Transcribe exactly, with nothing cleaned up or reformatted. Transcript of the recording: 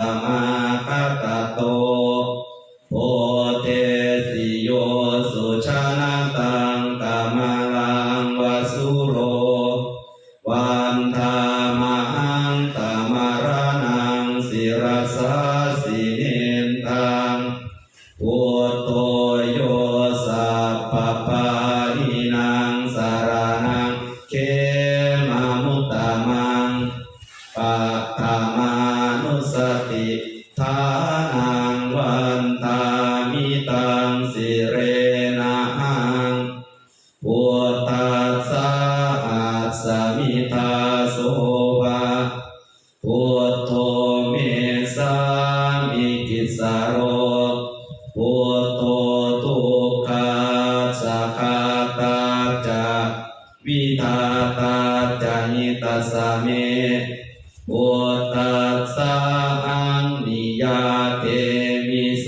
samāgatatto bodhesi yo sujanataṃ kamalaṃ va sūro vandāmahaṃ tamaraṇaṃ sirasā jinendaṃ. Buddho yo sabbapāṇīnaṃ saraṇaṃ khemamuttamaṃ paṭhamānussatiṭṭhānaṃ vandāmi taṃ sirenahaṃ. Buddhassa asmi dāso va buddho me sāmikissaro buddho dukkhassa ghātā ca vidhātā ca hitassa me buddhassahaṃ niyyādemi